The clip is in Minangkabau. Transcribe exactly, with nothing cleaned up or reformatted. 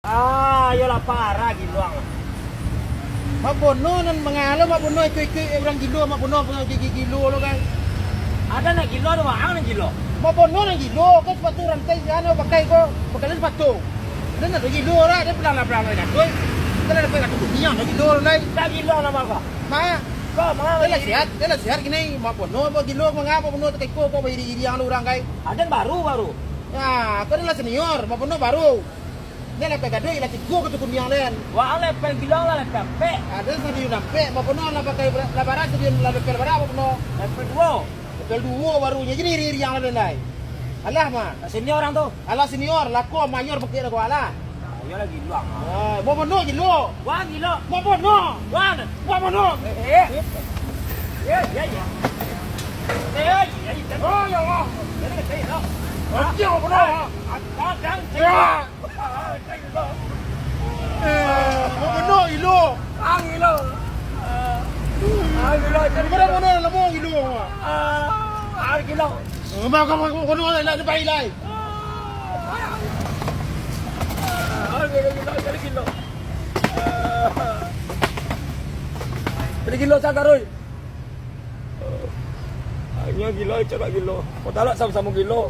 Ah, iyolah, parah gilo ang. Mak Bono nan mangalo, Mak Bono ikuik-ikuik urang gilo, Mak Bono gilo lo kan. Aden nan gilo, aden waang nan gilo. Mak Bono nan gilo, ko sapatu rantai sian nan pakai ko, pakai sepatu. Aden nan gilo lah, aden pulang lah, pulang lah, jatuh. Aden lah dapat kartu kuniang, nan gilo lo lai. Dah gilo lah, Mak. Mak, Kok, Mak, aden lah sehat, aden lah sehat kini. Mak Bono, Mak gilo, manga Mak Bono takiko ko bairi-iri ang lo urang kai. Aden baru, baru. Ya, ko aden lah senior, Mak Bono baru. Ni lah pek gaduik, lah tigo kartu kuniang den. Wah, ang lepel gilo ang lah, lepel ampek. Aden stadion ampek, Mak Bono lah pakai, lah bara stadion, lah lepel bara, Mak Bono. Lepel duo. Lepel duo baru, nyo jadi iri-iri ang lah den lai. Alah, Mak. Senior urang tu. Alah senior, lah ko mayor pakai lah ko alah. Ah, iyo lah gilo ang. Ah, Mak Bono gilo. Wah, gilo. Mak Bono. Wah. Mak Bono. Eh, eh. Eh, eh, eh. Eh, eh, eh. Oh, ya Allah. Jadi, jadi, no. Mati Mak Bono. Ah, ah, ah, ah. Ya. Eh, Mak Bono gilo. Ang gilo. Ang gilo, cari gilo. Mak Bono lamo gilo. Ah, ang gilo. Eh, Mak, Mak Bono lah, lah, lah, lah. Ah, ang gilo, gilo, cari gilo. Ah. Cari gilo, sagaroi. Hanya gilo, cari gilo. Kau talak sama-sama gilo.